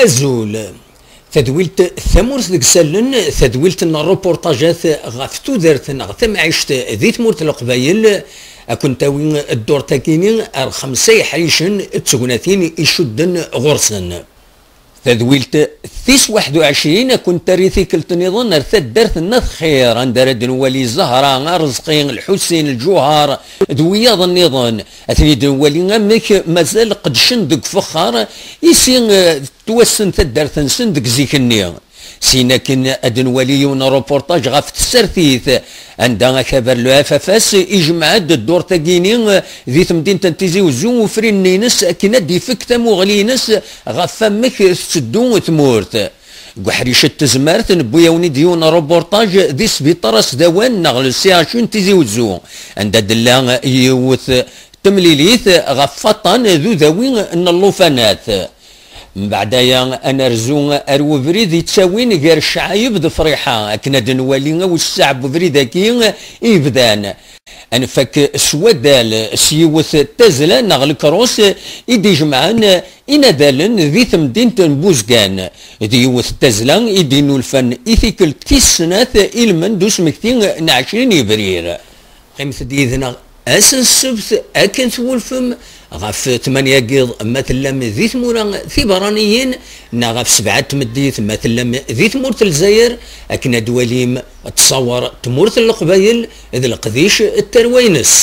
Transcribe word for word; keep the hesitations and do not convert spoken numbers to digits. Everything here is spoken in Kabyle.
Azul. Tadwilt Tamurt deg Sallen, tadwilt n reportajat ɣef tudert neɣ tamɛict di tmurt n Leqbayel, ad kent-tawi ddurt-agi ar xemsa yeḥricen d tegnatin icudden ɣur-sen. Tadwilt tis waḥed u ɛecrin ad kent-terr i tikkelt nniḍen ar taddart n At Xir, anda ara d-nwali Zahra, Arezqi, Lḥusin, Lǧuhar d wiyaḍ nniḍen. Ad ten-id-nwali amek mazal qeddcen deg ufexxar i si, eh, ttwassen taddart-nsen deg zik-nni. Syin akken ad nwali yiwen n reportage ɣef tsertit, anda akabar L F F S ijmeɛ-d ddurt-agi-ni di temdint n Tizi Uzzu, ufrin-ines akken ad d-ifek tamuɣli-ines ɣef wamek tetteddu tmurt. Deg uḥric n tezmert, newwi-awen-id yiwen n reportage di sbiṭar asdawan neɣ le C H U n Tizi Uzzu, anda d-tella yiwet temlilit ɣef waṭṭan d udawi n llufanat. Mbeɛd aya, ad nerzu ar webrid yettawin gar Cɛayeb d Friḥa, akken ad nwali awessaɛ n webrid-agi i yebdan. Ad nfak s waddal s yiwet n tazzla neɣ lekrus i d-ijemɛen inadalen di temdint n Buzgan, d yiwet n tazzla i d-innulfan i tikkelt tis snat i lmend usmekti n ɛecrin yebrir. Qqimet-d yid-neɣ ass n ssebt akken twulfem ɣef tmanya n yiḍ ma tellam di tmura tiberraniyin, neɣ ɣef sebɛa n tmeddit ma tellam di tmurt n Lezzayer, akken ad twalim ttṣawer tmurt n Leqbayel d leqdic n tarwa-ines.